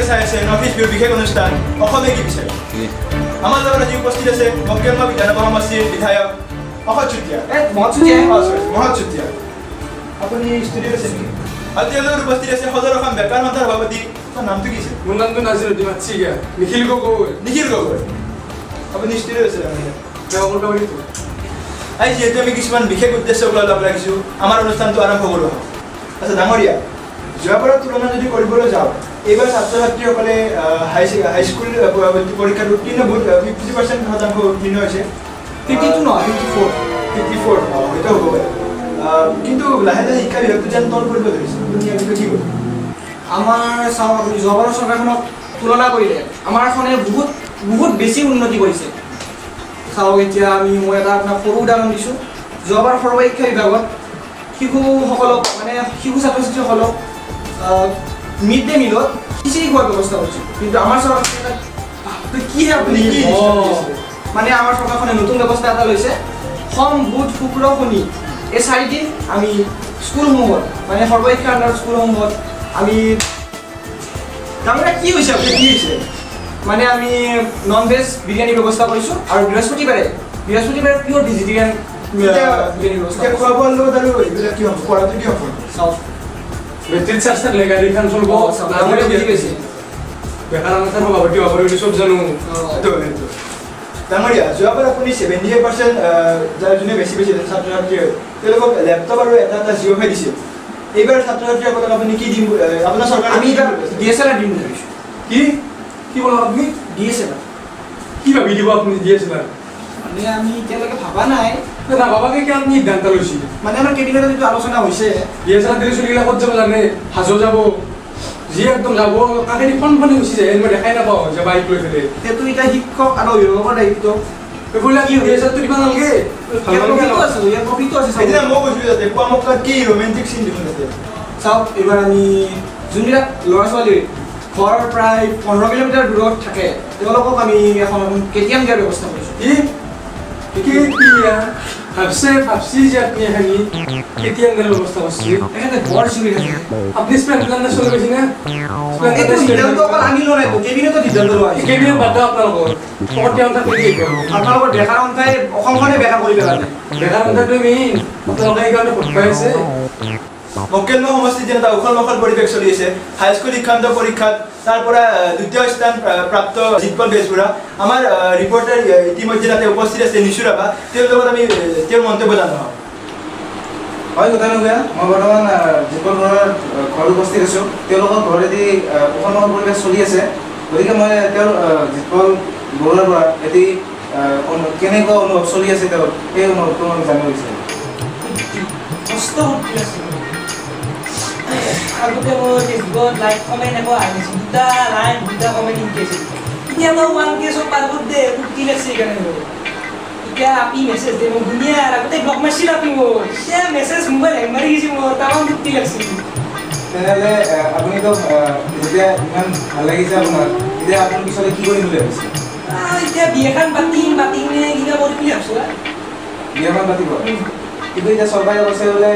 চাই আছে north east ভিউৰ বিশেষ অনুষ্ঠান অসমে কি বিচাৰে। আমাৰ লগত আজি উপস্থিত আছে মকেলমা বিধানসভা সমষ্টিৰ বিধায়ক অসৎ চুতীয়া। মহৎ চুতীয়া, আপুনি ষ্টুডিঅ'ত আছে নেকি? আৰু তেওঁৰ লগত উপস্থিত আছে সদৰ অসম বেকাৰ সন্থাৰ সভাপতি, আপোনাৰ নামটো কি আছিল? মোৰ নামটো নাজিৰুদ্দিন মাতছিগা, নিখিল গগৈ। নিখিল গগৈ, আপুনি ষ্টুডিঅ'ত আছে? আজি যিহেতু আমি কিছুমান বিশেষ উদ্দেশ্য লৈ লগ ৰাখিছোঁ, আমাৰ অনুষ্ঠানটো আৰম্ভ কৰোঁ। আচ্ছা ডাঙৰীয়া, যোৱাবাৰৰ তুলনা যদি কৰিবলৈ যাওঁ, এইবাৰ ছাত্ৰ ছাত্ৰীসকলে হাইস্কুল পৰীক্ষাত উত্তীৰ্ণ বহুত 50% শতাংশ উত্তীৰ্ণ হৈছে। 52 নহয়, 54। 54 হয়তো হ'ব পাৰে, কিন্তু লাহে লাহে শিক্ষা বিভাগটো যেন তল পৰিব ধৰিছে। আপুনি ইয়াৰ বিষয়ে কি ক'ব? আমাৰ চাওক, আপুনি যোৱাবাৰৰ চৰকাৰখনক তুলনা কৰিলে আমাৰখনে বহুত বহুত বেছি উন্নতি কৰিছে। চাওক, এতিয়া মই এটা আপোনাক সৰু উদাহৰণ দিছোঁ। যোৱাবাৰ সৰ্বশিক্ষা বিভাগত শিশুসকলক, মানে শিশু ছাত্ৰ ছাত্ৰীসকলক মিড ডে মিলত খিচিৰি খোৱাৰ ব্যৱস্থা কৰিছিল, কিন্তু আমাৰ চৰকাৰখনে কিহে আপুনি মানে আমাৰ চৰকাৰখনে নতুন ব্যৱস্থা এটা লৈছে। সোম, বুধ, শুক্ৰ, শনি এই 4 দিন আমি স্কুলসমূহত, মানে সৰ্বশিক্ষাৰ আণ্ডাৰত স্কুলসমূহত আমি ডাঙৰীয়া কি হৈছে, আপুনি কি হৈছে? মানে আমি নন ভেজ বিৰিয়ানীৰ ব্যৱস্থা কৰিছোঁ আৰু বৃহস্পতিবাৰে পিয়'ৰ ভেজিটেৰিয়ান বিৰিয়ানীৰ ব্যৱস্থা। খোৱা বোৱাৰ লগত আৰু এইবিলাক কি হ'ব, পঢ়াটো কি হ'ব? চাওক, বেটেৰী চাৰ্জ থাকিলে গাড়ীখন চলিব। ডাঙৰীয়া বুজি পাইছে। বেকাৰ সন্থাৰ সভাপতি হ'ব পাৰোঁ, চব জানো। সেইটো সেইটো ডাঙৰীয়া, যোৱাবাৰ আপুনি 75% যাৰ যোনে বেছি বেছি ছাত্ৰ ছাত্ৰী হয় তেওঁলোকক লেপটপ আৰু এটা এটা জিঅ' ফাই দিছিল। এইবাৰ ছাত্ৰ ছাত্ৰীসকলক আপুনি কি দিম, আপোনাৰ চৰকাৰে? আমি এইবাৰ DSLR দিম বুলি ভাবিছোঁ। কি কি ক'লে আপুনি? DSLR। কি ভাবি দিব আপুনি DSLR? মানে আমি এতিয়ালৈকে ভবা নাই। নাভাবাকে কিয় আপুনি সিদ্ধান্ত লৈছে? মানে আমাৰ কেবিনেটত যিটো আলোচনা হৈছে। DSLR দিলে চলিগিলা ক'ত যাব জানে? হাজো যাব, যি একদম যাব কাষেদি ফোন ফোনে গুচি যায়, মই দেখাই নাপাওঁ যে বাইক লৈ পেলাই। সেইটো এতিয়া শিক্ষক আৰু অভিভাৱকৰ দায়িত্ব। এইবিলাক কি DSLRটো দিব নালাগে। ইয়াৰ প্ৰফিটো আছে। সেইদিনা মই কৈছিলোঁ যাতে পুৱামক্কাত কি ৰোমেণ্টিক চিন দেখোন তাতে। চাওক, এইবাৰ আমি যোনবিলাক ল'ৰা ছোৱালীৰ ঘৰ প্ৰায় 15 কিলোমিটাৰ দূৰত থাকে, তেওঁলোকক আমি এখন KTM দিয়াৰ ব্যৱস্থা কৰিছোঁ। কি কেতিয়া ভাবছে ভাবছি যে আপুনি এখানি KTM দিয়াৰ ব্যৱস্থা কৰিছে? তেখেতে বৰ চিঞৰি থাকে। আপুনি স্প্লেণ্ডাৰ চলাই পাইছে না? এইটো সিদ্ধান্ত অকল আমি লোৱা নাইতো, কেবিনেটত সিদ্ধান্ত লোৱা হৈছে। কেবিনেট বাদ দিয়ক, আপোনালোকৰ অকল তেওঁ থাকিলে কি হ'ব? আপোনালোকৰ বেকাৰ সন্থাই অসমখনে বেকাৰ কৰি পেলালে। বেকাৰ সন্থাটোৱে মেইন, আপোনালোকে সেইকাৰণে ভোট পাই আছে। মকেলমা সমষ্টিত যেন এটা উখল মাখল পৰিৱেশ চলি আছে হাইস্কুল শিক্ষান্ত পৰীক্ষাত, তাৰ পৰা দ্বিতীয় স্থান প্ৰাপ্ত জিতপল বেজবৰুৱা। আমাৰ ৰিপৰ্টাৰ ইতিমধ্যে তাতে উপস্থিত আছে, নিশু ৰাভা, তেওঁৰ লগত আমি তেওঁৰ মন্তব্য জানো। হয়, গোটানুগীয়া, মই বৰ্তমান জিতপল বৰুৱাৰ ঘৰত উপস্থিত আছোঁ। তেওঁলোকৰ ঘৰত এটি উখল মাখল পৰিৱেশ চলি আছে। গতিকে মই তেওঁৰ জিতপল বৰুৱাৰ পৰা এটি কেনেকুৱা অনুভৱ চলি আছে তেওঁৰ, সেই অনুভৱটো মই জানিব বিচাৰিম। কষ্ট আছে। আগতে মই ফেচবুকত লাইক কমেণ্ট একো আহি নাছিল, দুটা লাইক দুটা কমেণ্ট ইনকে আছিল। এতিয়া মই 1K চব পাৰ কৰি দে, ফূৰ্তি লাগছে সেইকাৰণে। মোৰ এতিয়া আপি মেছেজ দে মোক ধুনীয়া, আগতে ব্লক মাৰছিল আপি মোক, এতিয়া মেছেজ মোবাইল হেং মাৰি গৈছে মোৰ, তামাম ফূৰ্তি লাগছে। তেনেহ'লে আপুনিতো যেতিয়া ইমান ভাল লাগিছে আপোনাৰ, এতিয়া আপুনি পিছলৈ কি কৰিম বুলি ভাবিছে? এতিয়া বিয়াখন পাতিম, পাতি কিনে কিবা কৰিম বুলি ভাবছোঁ। বিয়াখন পাতিব, কিন্তু এতিয়া চৰকাৰে কৈছে বোলে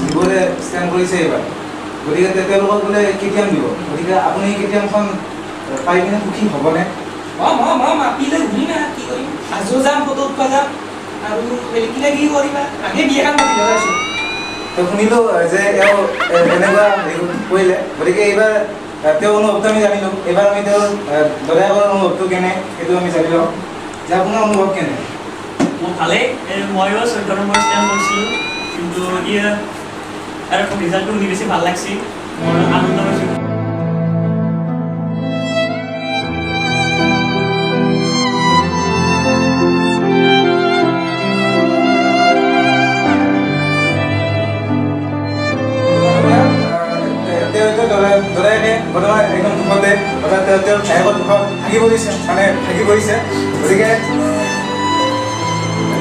যিবোৰে ষ্টেণ্ড কৰিছে এইবাৰ, গতিকে তেওঁলোকক বোলে KTM দিব। গতিকে আপুনি KTMখন পাই কিনে সুখী হ'বনে? হ'ম হ'ম হ'ম, আপিলৈ ঘূৰিম আৰু কি কৰিম, হাজো যাম, ফটো উঠবা যাম আৰু বেলেগ কিবা কিবি কৰিম। আগে বিয়াখন পাতি লগাইছোঁ। তো শুনিলোঁ যে এওঁ এনেকুৱা হেৰি কৰিলে, গতিকে এইবাৰ তেওঁৰ অনুভৱটো আমি জানিলোঁ। এইবাৰ আমি তেওঁৰ দদায়েকৰ অনুভৱটো কেনে সেইটো আমি জানি লওঁ যে আপোনাৰ অনুভৱ কেনে? মোৰ ভালেই, ময়ো 14 নম্বৰ ষ্টেণ্ড কৰিছিলোঁ, কিন্তু এতিয়া আৰু ৰিজাল্টটো শুনি বেছি ভাল লাগছি, মই আনন্দ পাইছোঁ। দদায়েকে বৰ্তমান একদম দুখতে, অৰ্থাৎ তেওঁৰ ভায়েকৰ দুখত ভাগি পৰিছে, মানে ভাগি পৰিছে। গতিকে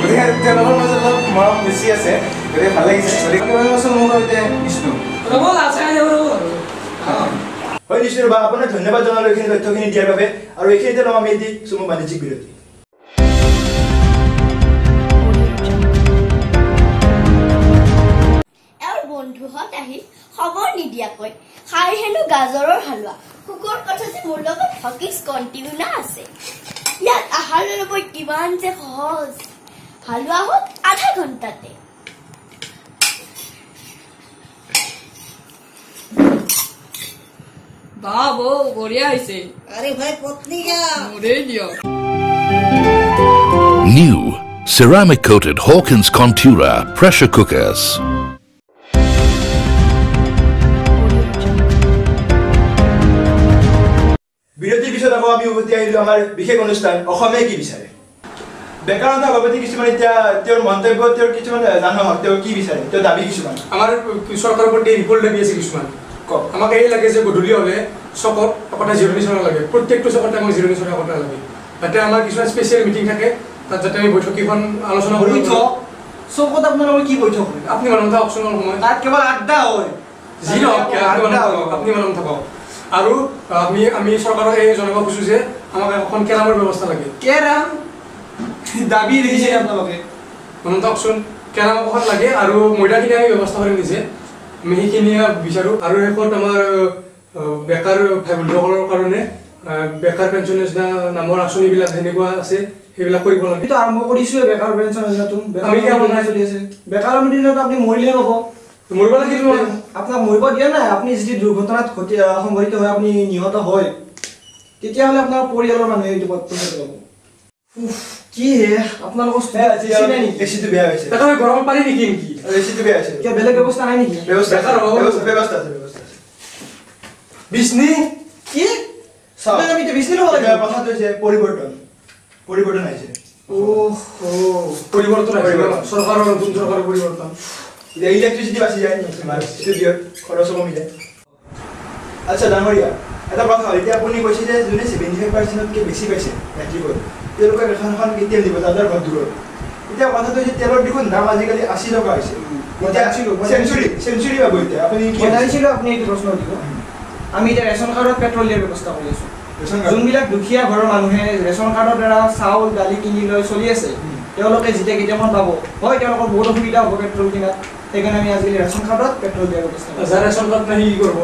গতিকে তেওঁলোকৰ মাজত অলপ মৰম বেছি আছে, গতিকে ভাল লাগিছে। গতিকে মোৰ সৈতে বিষ্ণু। হয় নিশ্চয় ৰ'বা, আপোনাক ধন্যবাদ জনালোঁ এইখিনি তথ্যখিনি দিয়াৰ বাবে। আৰু এইখিনিতে ল'ম আমি এটি চমু বাণিজ্যিক বিৰতি। এওঁৰ বন্ধুহঁত আহি খবৰ নিদিয়াকৈ খাই হেনো গাজৰৰ হালোৱা। সুখৰ কথা যে মোৰ লগত হকিংছ কণ্টিনিউ আছে। ইয়াত আহাৰ ল'ব কিমান যে সহজ, হালোৱা হ'ল আধা ঘণ্টাতে। বাহ বৌ, বঢ়িয়া হৈছে। আৰে ভাই পত্নী গা মোৰেই দিয়ক। New ceramic coated Hawkins Contura pressure cookers. বিৰতিৰ পিছত আকৌ আমি উভতি আহিলো আমাৰ বিশেষ অনুষ্ঠান অসমে কি বিচাৰে। বেকাৰ সন্থা সভাপতি কিছুমান এতিয়া তেওঁৰ মন্তব্য, তেওঁৰ কিছুমান জানো হওক, তেওঁ কি বিচাৰে, তেওঁৰ দাবী কিছুমান। আমাৰ চৰকাৰৰ প্ৰতি ৰিপৰ্ট দাবী আছে কিছুমান। কওক। আমাক এই লাগে যে গধূলি হ'লে চকত একোটা জিৰণি চৰা লাগে, প্ৰত্যেকটো চকতে আমাক জিৰণি চৰা একোটা লাগে। তাতে আমাৰ কিছুমান স্পেচিয়েল মিটিং থাকে, তাত যাতে আমি বৈঠকীখন আলোচনা কৰিব বৈঠক? চকত আপোনালোকৰ কি বৈঠক হয়? আপুনি মানুহ থাককচোন অলপ সময়। তাত কেৱল আড্ডা হয়। যি নহওক আপুনি মানুহ থাকক। আৰু আমি চৰকাৰক এই জনাব খুজিছোঁ যে আমাক এখন কেৰামৰ ব্যৱস্থা লাগে। কেৰাম দাবী দেখিছে আপোনালোকে? মানুহ থাকচোন, কেৰাম এখন লাগে আৰু ময়দাখিনি আমি ব্যৱস্থা কৰিম নিজে, আমি সেইখিনিয়ে বিচাৰোঁ। আৰু শেষত আমাৰ বেকাৰ ভাই বন্ধুসকলৰ কাৰণে বেকাৰ পেঞ্চন যোজনা নামৰ আঁচনিবিলাক যেনেকুৱা আছে সেইবিলাক কৰিব লাগে। এইটো আৰম্ভ কৰিছোৱে বেকাৰ পেঞ্চন যোজনাটো। আমি কিয় বনাই চলি আছে বেকাৰ পেঞ্চন? আপুনি মৰিলে পাব। মৰিব লাগিল, আপোনাক মৰিব দিয়া নাই। আপুনি যদি দুৰ্ঘটনাত ঘটি সংঘটিত হৈ আপুনি নিহত হয়, তেতিয়াহ'লে আপোনাৰ পৰিয়ালৰ মানুহে এইটো পইচাটো পাব। কি হে আপোনালোকৰ এচিটো বেয়া হৈছে? গৰমত পানী নেকি? এচিটো বেয়া হৈছে। কিয় বেলেগ ব্যৱস্থা নাই নেকি? ব্যৱস্থা আছে, ব্যৱস্থা আছে। বিচনী কি আমি বিচনী ল'ব লাগিব। কথাটো হৈছে পৰিৱৰ্তন, পৰিৱৰ্তন আহিছে। পৰিৱৰ্তন আহিছে, চৰকাৰৰ নতুন চৰকাৰৰ পৰিৱৰ্তন। এতিয়া ইলেক্ট্ৰিচিটি বাচি যায়, ষ্টুডিঅ'ত খৰচো কমি যায়। আচ্ছা ডাঙৰীয়া, এটা কথা হ'ল, এতিয়া আপুনি কৈছে যে যোনে 75%তকৈ বেছি পাইছে মেট্ৰিকত, তেওঁলোকে এখন এখন কেতিয়া দিব যাৰ ঘৰ দূৰত। এতিয়া কথাটো হৈছে তেলৰ দেখোন দাম আজিকালি 80 টকা হৈছে। এতিয়া চেঞ্চুৰী পাব এতিয়া। আপুনি কি জানিছিলোঁ আপুনি এইটো প্ৰশ্ন দিব। আমি এতিয়া ৰেচন কাৰ্ডত পেট্ৰল দিয়াৰ ব্যৱস্থা কৰি আছোঁ। যোনবিলাক দুখীয়া ঘৰৰ মানুহে ৰেচন কাৰ্ডৰ দ্বাৰা চাউল দালি কিনি লৈ চলি আছে, তেওঁলোকে যেতিয়া কেতিয়াখন পাব, হয় তেওঁলোকৰ বহুত অসুবিধা হ'ব পেট্ৰল কিনাত। সেইকাৰণে আমি আজিকালি ৰেচন কাৰ্ডত পেট্ৰল দিয়াৰ ব্যৱস্থা কৰিছোঁ। যাৰ ৰেচন কাৰ্ড নাই সি কি কৰিব?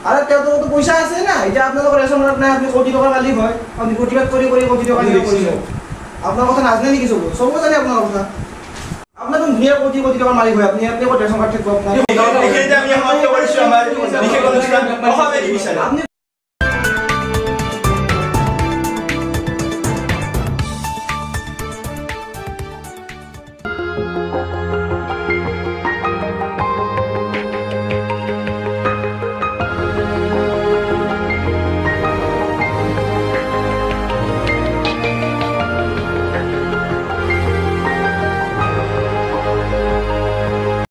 আৰু তেওঁলোকৰতো পইচা আছে না। এতিয়া আপোনালোকৰ ৰেচন কাৰ্ড নাই, আপুনি কোটি টকাৰ মালিক হয়, আপুনি প্ৰতিবাদ কৰি কৰি কোটি টকা নিব কৰিছে। আপোনাৰ কথা নাজানে নেকি? চব চবো জানে আপোনাৰ কথা। আপোনাৰ ধুনীয়া কোটি কোটি টকাৰ মালিক হয় আপুনি, আপুনি ক'ত ৰেচন কাৰ্ড থাকিব আপোনাৰ? এইখিনিতে আমি সমাপ্ত কৰিছোঁ আমাৰ বিশেষ অনুষ্ঠান অসমে কি বিচাৰে। আপুনি